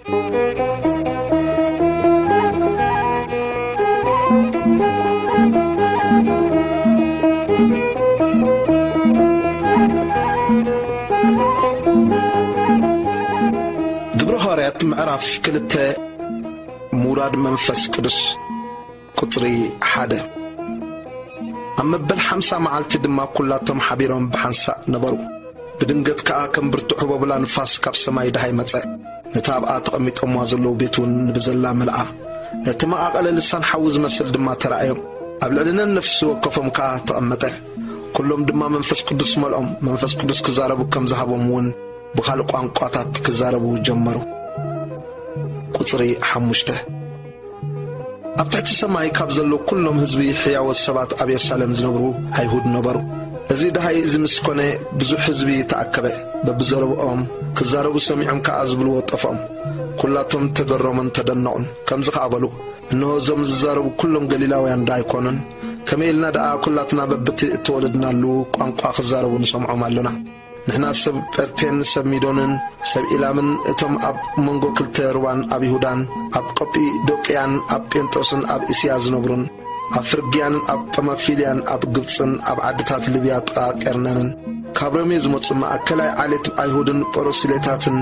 ግብረ ሃዋርያት ምዕራፍ ክልተ። ምውራድ መንፈስ ቅዱስ። ቁጽሪ ሓደ። ኣብ መበል ሓምሳ መዓልቲ ድማ ኵላቶም ሓቢሮም ብሓንሳእ ነበሩ። ብድንገት ከኣ ከም ብርቱዕ ህቦብላ ንፋስ ካብ ሰማይ ደሃይ መጸ። ነታ ኣብኣ ተቐሚጦምዋ ዘለዉ ቤት እውን ንብዘላ መልኣ። ነቲ መቓቐለ ልሳን ሓዊ ዝመስል ድማ ተራእዮም። ኣብ ልዕሊ ነነፍሲ ወከፎም ከኣ ተቐመጠ። ኵሎም ድማ መንፈስ ቅዱስ መልኦም። መንፈስ ቅዱስ ክዛረቡ ከም ዝሃቦም እውን ብኻልእ ቋንቋታት ክዛረቡ ጀመሩ። ቁጽሪ ሓሙሽተ። ኣብ ትሕቲ ሰማይ ካብ ዘለዉ ኵሎም ህዝቢ ሕያዎት ሰባት ኣብ የሩሳሌም ዝነብሩ ኣይሁድ ነበሩ። እዚ ደሃይ እዚ ምስ ኰነ ብዙሕ ህዝቢ ተኣከበ። በብዘረብኦም ክዛረቡ ሰሚዖም ከኣ ዝብልዎ ጠፍኦም። ኵላቶም ተገረሙን ተደነቑን። ከምዚ ኸኣ በሉ፣ እንሆ እዞም ዝዛረቡ ኵሎም ገሊላውያን ዶ ኣይኮኑን? ከመይ ኢልና ደኣ ኵላትና በብቲ እተወለድናሉ ቋንቋ ክዛረቡ ንሰምዖም ኣሎና? ንሕና ሰብ ጴርቴን ሰብ ሚዶንን ሰብ ኢላምን እቶም ኣብ መንጎ ክልተ ሩባን ኣብ ይሁዳን ኣብ ቀጲዶቅያን ኣብ ጴንጦስን ኣብ እስያ ዝነብሩን ኣብ ፍርግያን ኣብ ጳምፊልያን ኣብ ግብጽን ኣብ ዓድታት ሊብያ ጥቓ ቄርነንን ካብ ሮሜ ዝመጹ ማእከላይ ዓሌት ኣይሁድን ጳሮሲሌታትን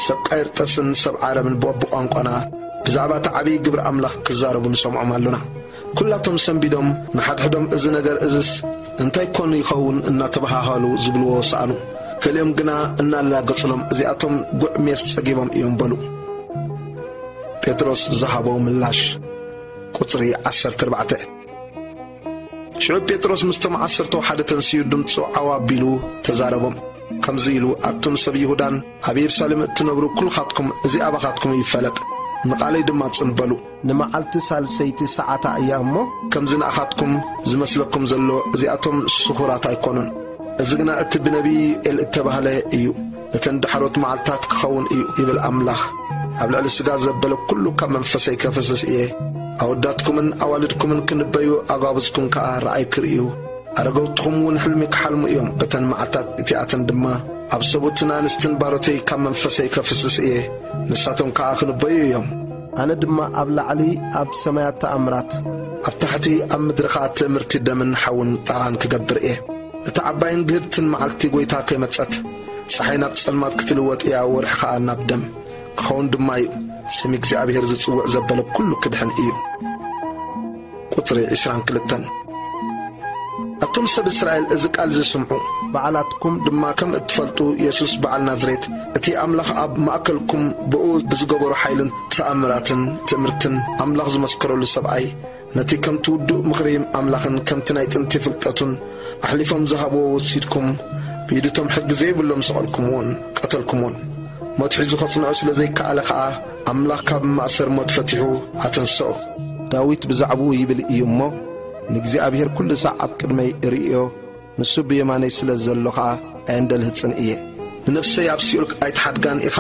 ሰብ ቃይርጠስን ሰብ ዓረብን በብቋንቋና ብዛዕባ እቲ ዓብዪ ግብሪ ኣምላኽ ክዛረቡ ንሰምዖም ኣሎና። ኵላቶም ሰንቢዶም ንሓድሕዶም፣ "እዚ ነገር እዝስ እንታይ ኰን ይኸውን?" እናተባሃሃሉ ዝብልዎ ሰኣኑ። ገሊኦም ግና እናላገጹሎም፣ "እዚኣቶም ጉዕ ሜስ ጸጊቦም እዮም" በሉ። ጴጥሮስ ዝሃቦ ምላሽ። ቁጽሪ ዓሰርተ ኣርባዕተ። ሽዑ ጴጥሮስ ምስቶም ዓሰርተ ሓደ ተንሲኡ ድምጹ ዓው ኣቢሉ ተዛረቦም። ከምዚ ኢሉ፣ ኣቱም ሰብ ይሁዳን ኣብ የሩሳሌም እትነብሩ ኵልኻትኩም፣ እዚ ኣባኻትኩም ይፈለጥ፣ ንቓለይ ድማ ጽን በሉ። ንመዓልቲ ሳልሰይቲ ሰዓታ እያ እሞ፣ ከምዚ ንኣኻትኩም ዝመስለኩም ዘሎ፣ እዚኣቶም ስኹራት ኣይኮኑን። እዚ ግና እቲ ብነቢይ ዮኤል እተባህለ እዩ። እተን ዳሕሮት መዓልታት ክኸውን እዩ፣ ይብል ኣምላኽ። ኣብ ልዕሊ ስጋ ዘበለ ኩሉ ካብ መንፈሰይ ከፍስስ እየ። ኣወዳትኩምን ኣዋልድኩምን ክንበዩ፣ ኣጓብዝኩም ከኣ ረኣይ ክርእዩ። ኣረገውትኹም እውን ሕልሚ ክሓልሙ እዮም። በተን መዓልታት እቲኣተን ድማ ኣብ ሰቡትን ኣንስትን ባሮተይ ካብ መንፈሰይ ከፍስስ እየ። ንሳቶም ከኣ ክንበዩ እዮም። ኣነ ድማ ኣብ ላዕሊ ኣብ ሰማያት ተኣምራት፣ ኣብ ታሕቲ ኣብ ምድሪ ኸኣ ትእምርቲ ደምን ሓውን ጣቓን ክገብር እየ። እታ ዓባይን ግህድትን መዓልቲ ጐይታ ከይመጸት፣ ጸሓይ ናብ ጸልማት ክትልወጥ እያ፣ ወርሒ ኸኣ ናብ ደም ክኸውን ድማ እዩ። ስም እግዚኣብሔር ዝጽውዕ ዘበለ ኩሉ ክድሕን እዩ። ቁጽሪ ዕስራን ክልተን። ኣቱም ሰብ እስራኤል፣ እዚ ቃል እዚ ስምዑ፣ ባዕላትኩም ድማ ከም እትፈልጡ፣ የሱስ በዓል ናዝሬት፣ እቲ ኣምላኽ ኣብ ማእከልኩም ብእኡ ብዝገበሮ ሓይልን ተኣምራትን ትእምርትን ኣምላኽ ዝመስከረሉ ሰብኣይ፣ ነቲ ከምቲ ውዱእ ምኽሪ ኣምላኽን ከምቲ ናይ ጥንቲ ፍልጠቱን ኣሕሊፎም ዝሃብዎ ወሲድኩም፣ ብኢድቶም ሕጊ ዘይብሎም ሰቐልኩምዎን ቀተልኩምዎን። ሞት ሒዙ ኸጽንዖ ስለ ዘይከኣለ ኸኣ፣ ኣምላኽ ካብ ማእሰር ሞት ፈቲሑ ኣተንስኦ። ዳዊት ብዛዕባኡ ይብል እዩ እሞ፣ "ንእግዚኣብሔር ኩሉ ሳዕ ኣብ ቅድመይ እርእዮ፣ ንሱ ብየማነይ ስለ ዘሎ ኸኣ ኣየንደልህጽን እየ።" ንነፍሰይ ኣብ ሲኦል ኣይትሓድጋን ኢኻ፣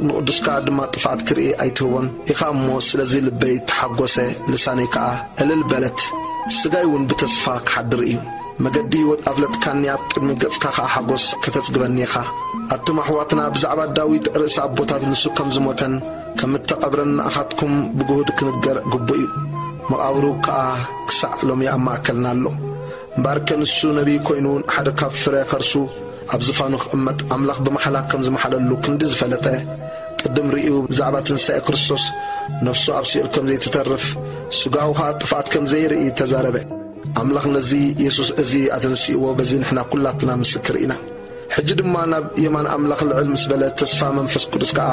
ንቕዱስካ ድማ ጥፍኣት ክርኢ ኣይትህቦን ኢኻ እሞ፣ ስለዚ ልበይ ተሓጐሰ፣ ልሳነይ ከኣ እልል በለት። ስጋይ እውን ብተስፋ ክሓድር እዩ። መገዲ ህይወት ኣፍለጥካኒ፣ ኣብ ቅድሚ ገጽካ ኸኣ ሓጎስ ከተጽግበኒ ኢኻ። ኣቱም ኣሕዋትና፣ ብዛዕባ ዳዊት ርእሲ ኣቦታት፣ ንሱ ከም ዝሞተን ከም እተቐብረን ንኣኻትኩም ብግሁድ ክንገር ግቡእ እዩ። መቓብሩ ከኣ ክሳዕ ሎሚ ኣብ ማእከልና ኣሎ። እምበኣርከ ንሱ ነቢይ ኮይኑ ሓደ ካብ ፍረ ከርሱ ኣብ ዝፋኑ ክቕመጥ ኣምላኽ ብማሕላ ከም ዝመሓለሉ ክንዲ ዝፈለጠ፣ ቅድም ርእዩ ብዛዕባ ትንሳኤ ክርስቶስ ነፍሱ ኣብ ሲኦል ከም ዘይትተርፍ፣ ስጋኡ ኸኣ ጥፍኣት ከም ዘይርኢ ተዛረበ። ኣምላኽ ነዚ የሱስ እዚ ኣተንሲእዎ፣ በዚ ንሕና ኩላትና ምስክር ኢና። ሕጂ ድማ ናብ የማን ኣምላኽ ልዕል ምስ በለ፣ ተስፋ መንፈስ ቅዱስ ከኣ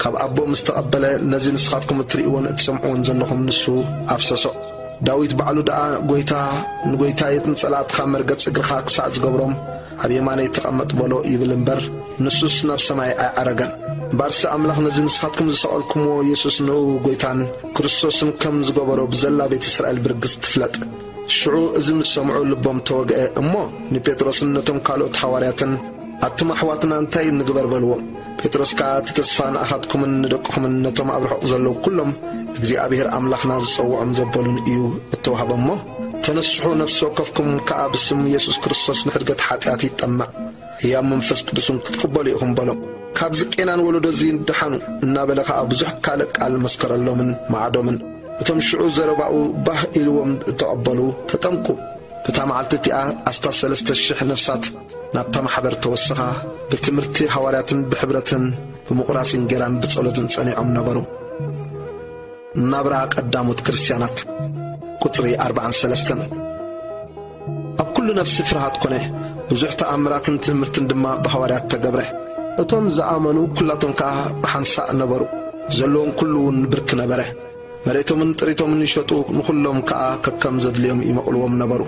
ካብ ኣቦ ምስ ተቐበለ፣ ነዚ ንስኻትኩም እትርእይዎን እትሰምዕዎን ዘለኹም ንሱ ኣፍሰሶ። ዳዊት ባዕሉ ደኣ፣ "ጐይታ ንጐይታይን ጸላእትኻ መርገጽ እግርኻ ክሳዕ ዝገብሮም ኣብ የማነይ ተቐመጥ በሎ" ይብል እምበር፣ ንሱስ ናብ ሰማይ ኣይዓረገን። እምበኣርሲ ኣምላኽ ነዚ ንስኻትኩም ዝሰቐልኩምዎ የሱስ ንእኡ ጐይታን ክርስቶስን ከም ዝገበሮ ብዘላ ቤት እስራኤል ብርግጽ ትፍለጥ። ሽዑ እዚ ምስ ሰምዑ ልቦም ተወግአ እሞ፣ ንጴጥሮስን ነቶም ካልኦት ሃዋርያትን፣ "ኣቱም ኣሕዋትና እንታይ ንግበር?" በልዎም። ጴጥሮስ ከኣ፣ "እቲ ተስፋ ንኣኻትኩምን ንደቅኹምን ነቶም ኣብ ርሑቕ ዘለዉ ኩሎም እግዚኣብሔር ኣምላኽና ዝጸውዖም ዘበሉን እዩ እተዋህበ እሞ፣ ተነስሑ፣ ነፍሲ ወከፍኩም ከኣ ብስም የሱስ ክርስቶስ ንሕድገት ሓጢኣት ይጠመቕ፣ ህያብ መንፈስ ቅዱስን ክትቅበሉ ኢኹም" በሎም። ካብዚ ቄናን ወለዶ እዚ ንደሓኑ እናበለ ኸኣ ብዙሕ ካልእ ቃል መስከረሎምን መዓዶምን። እቶም ሽዑ ዘረባኡ ባህ ኢልዎም እተቐበሉ ተጠምቁ። በታ መዓልቲ እቲኣ ኣስታት ሰለስተ ሽሕ ነፍሳት ናብታ ማሕበር ተወሰኻ። ብትምህርቲ ሃዋርያትን ብሕብረትን ብምቑራስ እንጌራን ብጸሎትን ጸኒዖም ነበሩ። ናብራ ቀዳሞት ክርስትያናት፣ ቁጽሪ ኣርባዓን ሰለስተን። ኣብ ኩሉ ነፍሲ ፍርሃት ኮነ። ብዙሕ ተኣምራትን ትምህርትን ድማ ብሃዋርያት ተገብረ። እቶም ዝኣመኑ ኩላቶም ከኣ ብሓንሳእ ነበሩ። ዘለዎም ኩሉ እውን ብርክ ነበረ። መሬቶምን ጥሪቶምን ይሸጡ፣ ንኹሎም ከኣ ከከም ዘድልዮም ይመቕልዎም ነበሩ።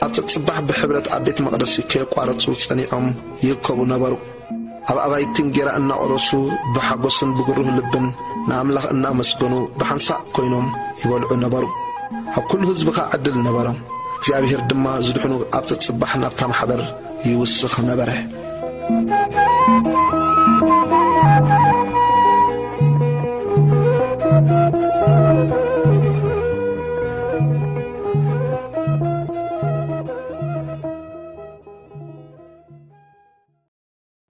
ኣብ ጽጽባሕ ብሕብረት ኣብ ቤት መቕደስ ከየቋረጹ ጸኒዖም ይእከቡ ነበሩ። ኣብ ኣባይቲ እንጌራ እናቖረሱ ብሓጎስን ብግሩህ ልብን ንኣምላኽ እናመስገኑ ብሓንሳእ ኮይኖም ይበልዑ ነበሩ። ኣብ ኩሉ ህዝቢ ኸኣ ዕድል ነበሮም። እግዚኣብሔር ድማ ዝድሕኑ ኣብ ጽጽባሕ ናብታ ማሕበር ይውስኽ ነበረ።